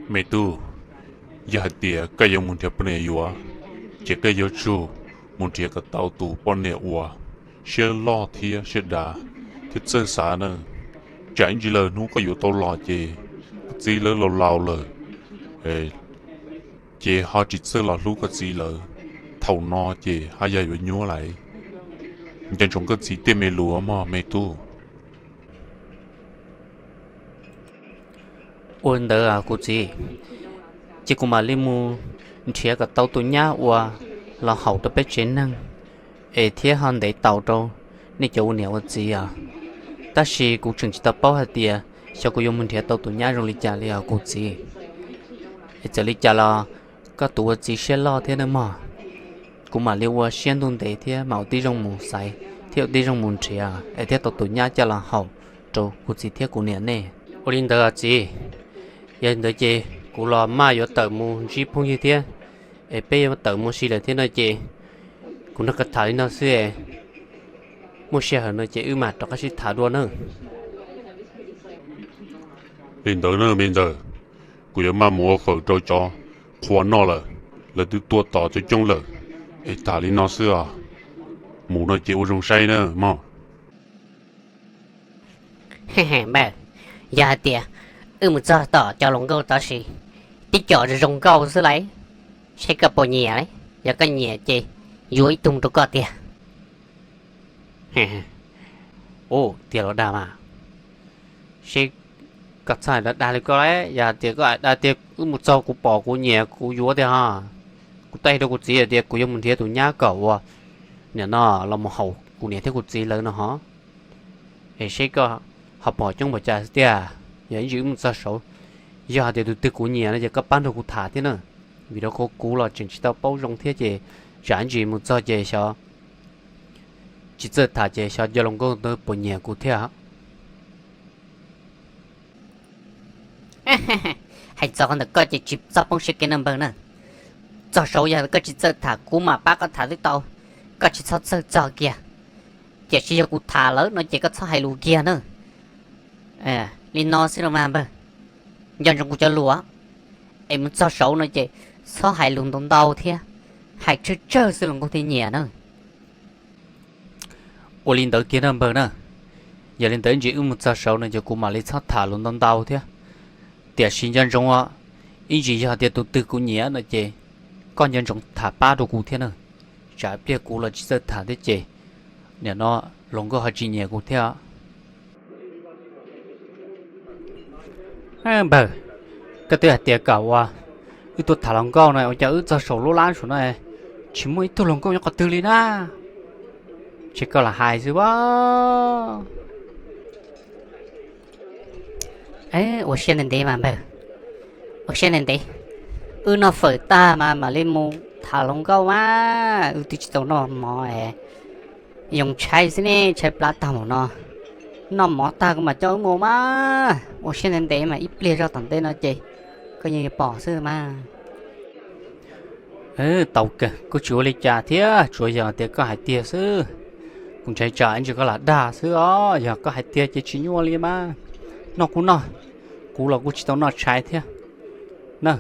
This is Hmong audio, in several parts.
Me tub, yog hais tias koj yuav mus nrhiav poj niam yuav, ces koj yuav tsum mus nrhiav kom tau tus poj niam uas siab loj thiab siab dav thiab txawj xav na. Tsam ib ntsis lawm hnub koj yuav tau los ces koj txiv lawv laus laus lawm, ces ho tsis txawj los hlub koj txiv lawm, thaum no ces ho yog yuav nyuaj lawm. Nco ntsoov koj txiv tej me lus mog me tub. Ua li ntawd kuv txiv, ces kuv mam li mus nrhiav kom tau tus nyab uas los haum rau peb tsev neeg, es thiab ho ntev taus rau nej cov ua niam ua txiv os. Tab sis kuv tseem tsis tau paub hais tias xyov kuv yuav mus nrhiav tau tus nyab zoo li cas li os kuv txiv. Es txawm li cas los koj tus ua txiv siab loj thiab nawb mog. Kuv mam li ua siab ntuj ntev thiab mam ua tib zoo mus xaiv thiab ua tib zoo mus nrhiav es thiab tau tus nyab coj los haum rau kuv txiv thiab kuv niam nej. Ua li ntawd txiv, yog li ntawd ces kuv los maj yuav tawm mus ntsib phooj ywg thiab, es peb yuav tawm mus si lawm thiab no ces kuv nrog koj tham li no xwb, muaj sij hawm no ces wb mam rov qab sib tham dua nawb. Li ntawd na me ntxawm, kuv yuav maj mus ua fawm rau cov qhua noj lawm, lawv twb tuaj tos coob coob lawm, es tham li no xwb os. Mus no ces ua zoo saib na mog. Npawg, yog hais tias wb mus txog tom cov hluas nkauj tod sis, tib co zoo zoo nkauj xwb lauj, seb koj puas nyiam lauj, yog koj nyiam ces yuav ib tug rau koj tiag. Ua tiag los dag mas, seb koj txhob hais dag li koj lauj, yog hais tias koj hais dag tiag wb mus txog kuv pom kuv nyiam kuv yuav tiag ho. Kuv twb hais rau kuv txiv hais tias kuv yuav mus nrhiav tus nyab kom ua nim no los mus haum kuv niam thiab kuv txiv lawv no ho. Es seb koj ho pom coob npaum cas tiag, yog ib ntsis wb mus txog saud, yog hais tias tus twg kuv nyiam no ces koj pab nrog kuv tham thiab na, vim rau qhov kuv los tseem tsis tau paub zoo thiab ces tsam ib ntsis mus txog ces xyov tsis txawj tham ces xyov cov hluas nkauj ntawd puas nyiam kuv thiab. Hais txog qhov ntawd koj ces tsis txhob poob siab kiag no npawg na. Txog saud yog koj tsis txawj tham kuv mam pab koj tham twb tau, koj tsis txhob txhawj txog kiag. Tiam sis yog kuv tham lawm no ces koj txhob hais lus kiag na. Li no xwb los mas npawg, nco ntsoov kuv cov lus, es mus txog saud no ces txhob hais lus ntau ntau thiab, hais tsawg tsawg xwb hluas nkauj thiaj nyiam na. Ua li ntawd kiag na npawg na, yog li ntawd ib ntsis wb mus txog saud no ces kuv mam li txhob tham lus ntau ntau thiab. Tiam sis nco ntsoov, ib ntsis yog tias tus twg kuv nyiam no ces koj nco ntsoov tham pab rau kuv thiab na, tsam pliag kuv los tsis txawj tham thiab ces nim no hluas nkauj ho tsis nyiam kuv thiab. Npawg, koj twb hais tias kom ua wb tuaj tham hluas nkauj no ua cas wb txog saum lub lab saum no tsis muaj ib tug hluas nkauj nyob qhov twg li na? Ces koj lam hais xwb a. Ua siab ntev ntev mas npawg, ua siab ntev ntev, wb noj fawm tag mas mam li mus tham hluas nkauj mas wb twb tsis tau noj mov, yoo tshaib xwb ne, tshaib plab tag mus no. Noj mov tag kuv mam coj wb mus mas, ua siab ntev ntev mas ib pliag zog tom ntej no ces koj yeej yuav pom xwb mas. Tau kawg, kuj tsis ua li cas thiab, tsuas yog tias koj hais tiag xwb. Kuv ntshai tsam ib ntsis koj lam dag xwb os, yog koj hais tiag ces tsis nyuaj li mas. Noj kuj noj, kuv los kuj tsis tau noj tshais thiab na.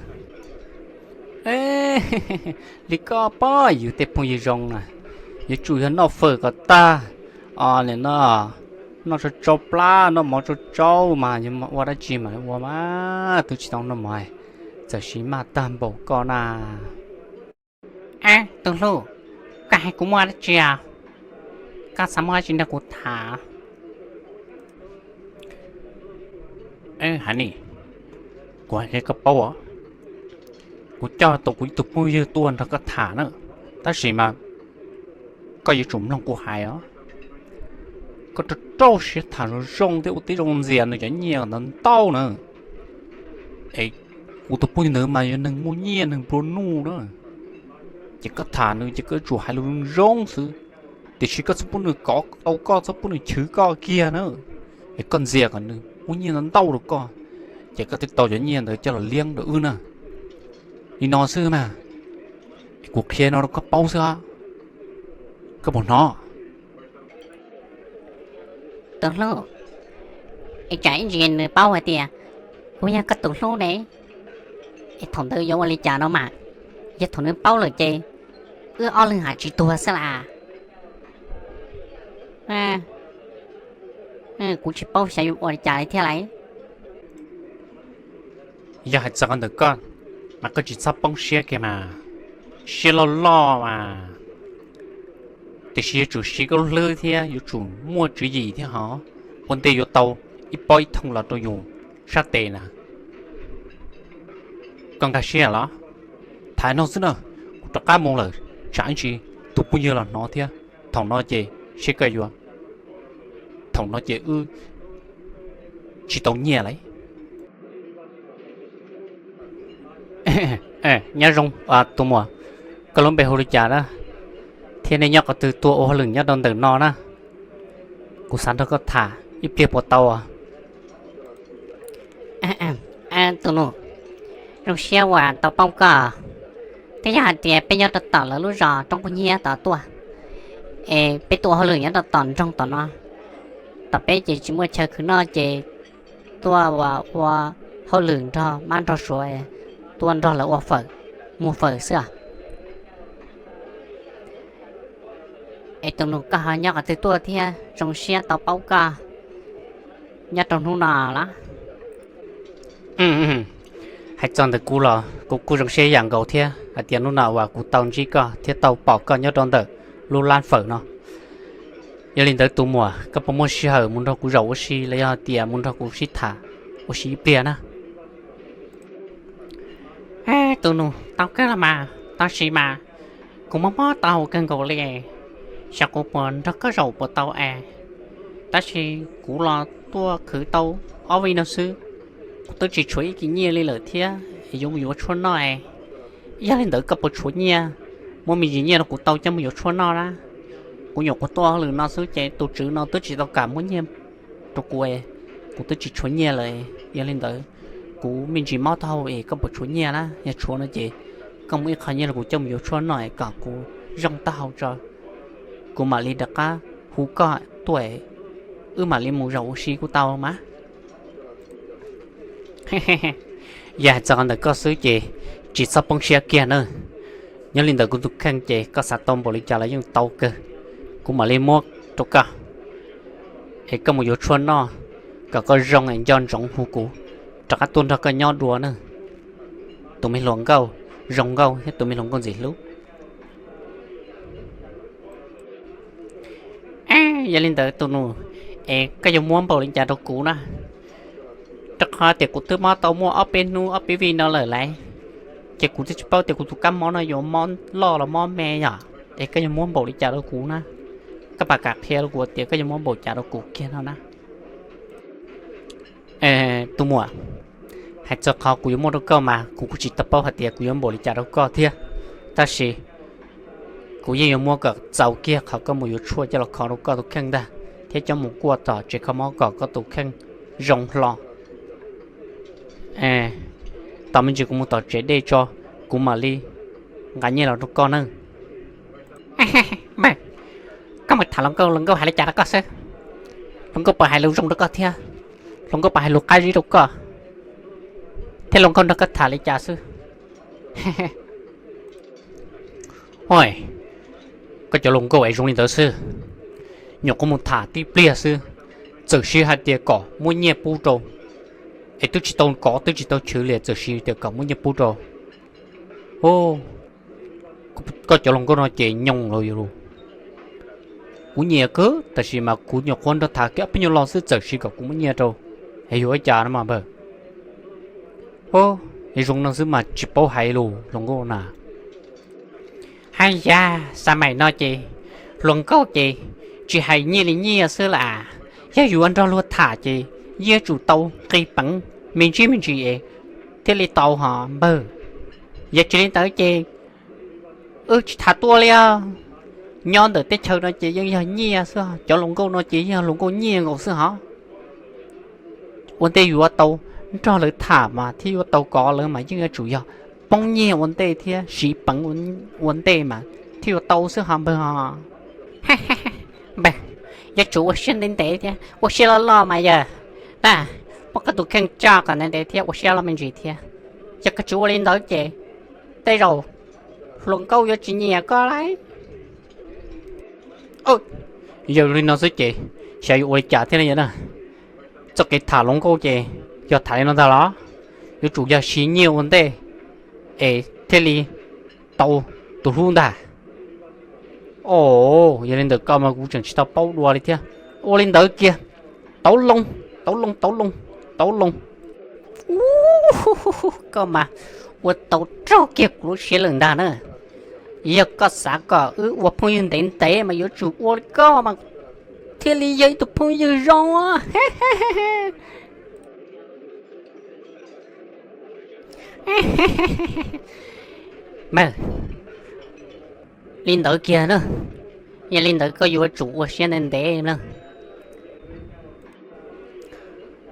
Li koj pom yus tej phooj ywg zoo na, yuav tsum yog noj fawm kom tag, nim no noj tsau tsau plab, noj mov tsau tsau mas yus ua dab tsi mas ua mas, twb tsis tau noj mov, txawm siv maj tag npaum koj na. Ab tus hlub, koj hais kuv muaj dab tsi os? Koj xav muaj dab tsi nrog kuv tham? Hais ni, kuv hais qhia koj paub os, kuv coj tau kuv ib tug phooj ywg tuaj nrog koj tham na, tab sis mas koj yuav tsum mloog kuv hais os. Koj rau rau siab tham zoo zoo thiab ua tib zoo ntxias nws cov nyiaj ntau ntau na. Es kuv tus phooj ywg ntawd mas yog neeg muaj nyiaj neeg nplua nuj na, ces koj tham nws ces koj yuav tsum hais lus zoo zoo xwb, tiam sis koj txhob pub nws kov tau koj, txhob pub nws chwv koj kiag na. Es koj ntxias kom nws muab nyiaj ntau ntau rau koj, ces koj thiaj tau cov nyiaj ntawd coj los liab rau wb na. Li no xwb mas, es kuv qhia no rau koj paub xwb os. Koj puas hnov? Tus hlub, es tsam ib ntsis nws paub hais tias Kuv yog koj tus hlub ne, es thaum ntawd yuav ua li cas no mas? Yog thaum nws paub lawm ces wb ob leeg ham tsis tuag xwb las. Kuv tsis paub xyov yuav ua li cas li thiab lauj. Yog hais txog qhov ntawm koj, mas koj tsis txhob poob siab kiag mas. Siab loj loj mas, tiam sis yuav tsum siv koj lub hlwb thiab yuav tsum muaj tswv yim thiab hos, ua ntej yuav tau ib pob ib thooj los rau yus sab tes na. Koj nkag siab los? Tham no xwb na, kuv rov qab mus lawm, tsam ib ntsis tus phooj ywg los hnov thiab. Thaum no ces seb koj yuav, thaum no ces wb tsis tau nyiaj lauj. Nyob zoo tus muam, koj lub npe hu li cas na? Thiab nej nyob qhov twg tuaj ua hauj lwm nyob rau ntawm no na? Kuv xav nrog koj tham ib pliag puas tau? Tus nus, zoo siab uas tau paub koj. Twb yog hais tias peb nyob rau tom lawv lub zos roob puag nyiab tod tuaj, es peb tuaj ua hauj lwm nyob rau tom nroog tom no. Tom peb ces tsis muaj chaw khwv noj ces tuaj ua, ua hauj lwm nrog mab nrog suav, tuaj nrog lawv ua fawm, muag fawm xwb os. Es tus nus, koj ho nyob qhov twg tuaj thiab zoo siab tau paub koj nyob rau hnub no los? Hais txog ntawm kuv los kuv kuj zoo siab yam nkaus thiab hais tias hnub no uas kuv tau ntsib koj thiab tau pom koj nyob rau ntawm lub lab fawm no. Yog li ntawd tus muam, koj puas muaj sij hawm mus nrog kuv zaum ua si los yog hais tias mus nrog kuv sib tham ua si ib pliag na? Tus nus, tau kawg los mas, tab sis mas kuv mob mob taub hau kawg nkaus li, xyov kuv puas nrog koj zaum puas tau es. Tab sis kuv los tuaj khwv tau ob vij no xwb, kuv twb tsis tshuav ib kis nyiaj li lawm thiab, yuav mus yuav tshuaj noj es. Yog li ntawd koj puas tshuav nyiaj, muab me ntsis nyiaj rau kuv tau coj mus yuav tshuaj noj na? Kuv nyuam qhuav tuaj hauj lwm no xwb ces tus tswv no twb tsis tau kam muab nyiaj rau kuv, kuv twb tsis tshuav nyiaj lawm. Yog li ntawd kuv me ntsis mob taub hau es koj puas tshuav nyiaj na? Yog tshuav no ces koj muab ib qho nyiaj rau kuv coj mus yuav tshuaj noj es kom kuv zoo taub hau tso, kuv mam li rov qab hu koj tuaj, wb mam li mus zaum ua si kuj tau mas. Yog hais txog qhov ntawm koj xwb ces tsis txhob poob siab kiag na. Nyob li ntawm kuv tus kheej ces koj xav tau npaum li cas los yeej tau kawg. Kuv mam li muab rau koj es koj mus yuav tshuaj noj kom koj zoo es nco ntsoov hu kuv rov qab tuaj nrog koj nyob dua na, tus me hluas nkauj zoo nkauj thiab tus me hluas nkauj ntxim hlub. Yog li ntawd tus nus, es koj yuav muab npaum li cas rau kuv na? Rau qhov tias kuv twb mob tau muaj ob peb hnub ob peb vij no lawm lauj, ces kuv twb tsis paub tias kuv tus kab mob no yuav mob loj los mob me yom. Es koj yuav muab npaum li cas rau kuv na? Koj puas kam qhia rau kuv tias koj yuav muab npaum cas rau kuv kiag no na? Tus muam, hais txog qhov kuv yuav muab rau koj mas kuv kuj tsis tau paub hais tias kuv yuav npaum li cas rau koj thiab, tab sis kuv yeej yuav muab kom txaus kiag qhov koj mus yuav tshuaj coj los kho rau koj tus kheej ntag, thiab coj mus kuaj tom tsev kho mob kom koj tus kheej zoo hlo. Tos me ntsis kuv mus tom tsev dej tso, kuv mam li nqa nyiaj los rau koj na. Npawg, koj mus tham hluas nkauj, hluas nkauj hais li cas rau koj xwb? Hluas nkauj puas hais lus zoo rau koj thiab? Hluas nkauj puas hais lus qab zib rau koj thiab? Hluas nkauj nrog koj tham li cas xwb? Oj, koj cov hluas nkauj es zoo li ntawd xwb. Nyuam qhuav mus tham tib pliag xwb, txawm siv hais tias kom muab nyiaj pub rau, es twb tsis tau kov twb tsis tau chwv li txawm siv tias kom muab nyiaj pub rau. Koj cov hluas nkauj no ces nyoos lawm yus lus. Kuv nyiam kawg tab sis mas kuv nyuam qhuav nrog tham kiag ob peb nyuag lo xwb txawm siv kom kuv muab nyiaj rau, es yuav ua cas no mas npawg? Oj, zoo no xwb mas tsis paub hais lus hluas nkauj na. Haj yam, xab maim no ces hluas nkauj ces tsis hais nyiaj li nyiaj xwb las. Yog yuav nrog luag tham ces yeej yuav tsum tau nqis peev me ntsis me ntsis es thiaj li tau hos npawg. Yog tsis li ntawd ces wb tsis tham tuaj li os. Nyob ntawm teb chaws no ces yeej yog nyiaj xwb, cov hluas nkauj no ces yog hluas nkauj nyiaj nkaus xwb hos. Ua ntej yuav tau nrog lawv tham mas thiab yuav tau kov lawv mas yeej yuav tsum yog poob nyiaj ua ntej thiab siv peev ua ntej mas thiaj yuav tau xwb hos npawg hos. Npawg, yuav tsum ua siab ntev ntev thiab ua siab loj loj mas yog. Tab, Muab koj tus kheej tso kom ntev ntev thiab ua siab loj me ntsis thiab. Yog koj tsis ua li ntawd ces tej zaum hluas nkauj yuav tsis nyiam koj lauj. Yog li no xwb ces xyov yuav ua li cas thiab na. Txoj kev tham hluas nkauj ces yog tham li no ntag los? Yuav tsum yog siv nyiaj ua ntej es thiaj li tau tus hlub ntag. Os, yog li ntawm koj mas kuv tseem tsis tau paub dua li thiab. Ua li ntawd kiag, tauv loo, tauv loo, tauv loo, tauv loo. Ub, koj mas ua tau raug kiag kuv lub siab lawm ntag na. Yog koj xav kom wb ua phooj ywg ntev ntev mas yuav tsum ua li koj mas thiaj li yog ib tug phooj ywg zoo. Mas li ntawd kiag na, yog li ntawd koj yuav tsum ua siab ntev ntev na.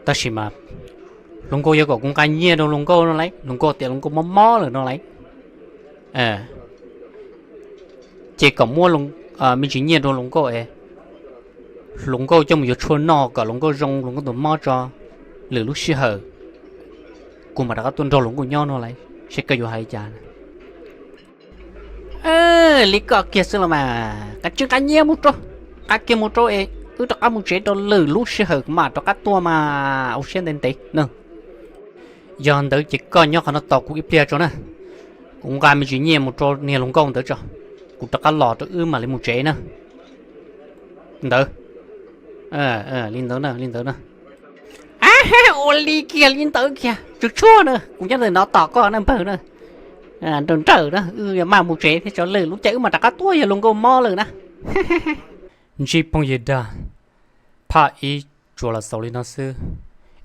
Tab sis mas hluas nkauj yuav kom kuv nqa nyiaj rau hluas nkauj no lauj, hluas nkauj tias hluas nkauj mob mob lawm no lauj. Ces kom muab me ntsis nyiaj rau hluas nkauj es hluas nkauj coj mus yuav tshuaj noj kom hluas nkauj zoo, hluas nkauj tus mob tso, lwm lub sij hawm kuv mam rov qab tuaj nrog hluas nkauj nyob no lauj, seb koj yuav hais li cas. Li koj kiag xwb los mas, kav tsij nqa nyiaj mus rau, nqa kiag mus rau es wb rov qab mus tsev rau lwm lub sij hawm kuv mam rov qab tuaj mas ua siab ntev ntev na. Yog ntawd ces koj nyob qhov no tos kuv ib pliag tso na, kuv nqa me ntsis nyiaj mus rau niag hluas nkauj ntawd tso, kuv rov qab los rau wb mam li mus tsev na. Ntawd, li ntawd na, li ntawd na. Ua li kiag li ntawd kiag, tsw tshuaj na, kuv nyob ntawm no tos koj na npawg na. Nrawm nrawm na, wb yuav maj mus tsev thiab tso, lwm lub caij wb mam rov qab tuaj yog hluas nkauj mob lawm na. Ntsib phooj ywg dag, phaj ib tsuas los xaus li no xwb.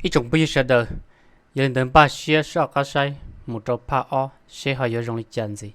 Ib tsoom phooj ywg sawv daws, yog li ntawd npaj siab soj qab saib mus rau phaj ob seb ho yuav zoo li cas ntxiv.